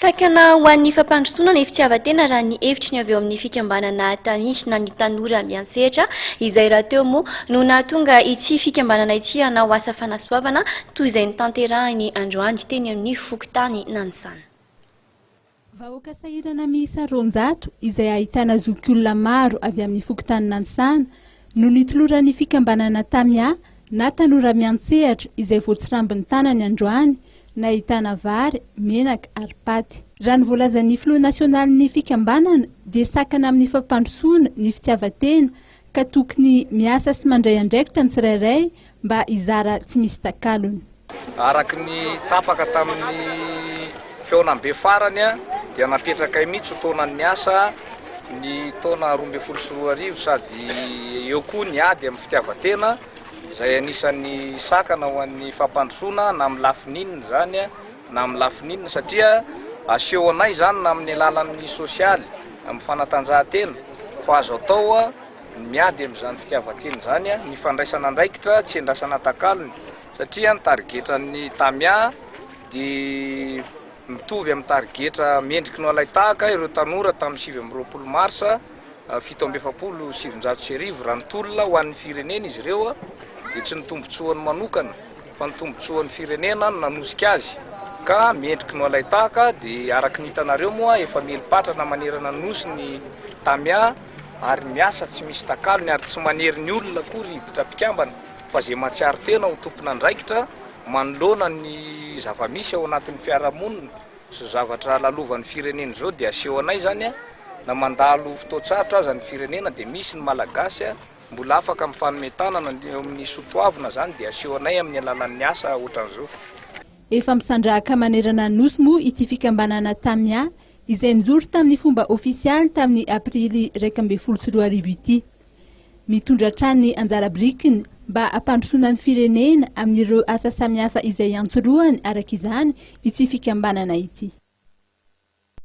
Sakana ho an'ny fampandrosoana ny fitiavan-tena raha ny hevitry ny avy eo amin'ny fikambanana Tami na ny tanora miantsehatra, izay rahateo moa no nahatonga ity fikambanana ity hanao asa fanasoavana toy izay notanterahiny androany teny amin'ny fokontany Nanisana. Vahoaka sahirana miisa 200 izay ahitana zokiolona maro avy amin'ny fokontany Nanisana no nitoloran'ny fikambanana Tamia na tanora miantsehatra izay voatsirambin'ny tanany androany nahitana vary, menaka ary paty. Raha ny voalazan'ny filoha nasionalin'ny fikambanana dia sakana amin'ny fampandrosoana ny fitiavan-tena ka tokony miasa sy mandray andraikitra ny tsirairay mba hizara tsy misy takalony. Araka ny tapaka tamin'ny fihaonambe farany dia napetrakay mihitsy ho taonan'ny asa ny taona 2012 sady eo koa ny ady amin'ny fitiavan-tena. Izay anisan'ny sakana ho an'ny fampandrosoana na amin'ny lafiny inona izany na amin'ny lafiny inona satria aseho anay izany na amin'ny alalan'ny sosialy, amin'ny fanatanjahantena fa azo atao ny miady amin'izany fitiavan-tena izany, ny fandraisana andraikitra tsy endrasana takalony satria ny tarigetran'ny Tamia dia mitovy amin'ny tarigetra mendriky ny ho alain-tahaka ireo tanora tamin'ny 29 marsa 1947, raha nitolona ho an'ny firenena izy ireo dia tsy ny tombontsoany manokana fa ny tombontsoan'ny firenena no nanosika azy ka mendriky no alain-tahaka dia araka ny hitanareo moa efa mieli-patrana manerana ny nosy ny Tamia ary miasa tsy misy takalony ary tsy manery ny olona akory hiditra mpikambana fa izay mahatsiaro tena ho tompon'andraikitra manoloana ny zava-misy ao anatin'ny fiarahamonina Izao zavatra lalovan'ny firenena izao dia aseho anay izany na mandalo fotoan-tsarotra aza ny firenena dia misy ny Malagasy mbola afaka mifanome tanana eo amin'ny sotoavina izany dia aseho anay amin'ny alalan'ny asa ohatran'izao. Efa misandrahaka manerana ny Nosy moa ity fikambanana Tamia izay nijoro tamin'ny fomba ofisialy tamin'ny aprily 2011 ity. Mitondra hatrany ny anjara birikiny mba hampandrosoana ny firenena amin'ireo asa samihafa izay iantsorohany araka izany ity fikambanana ity.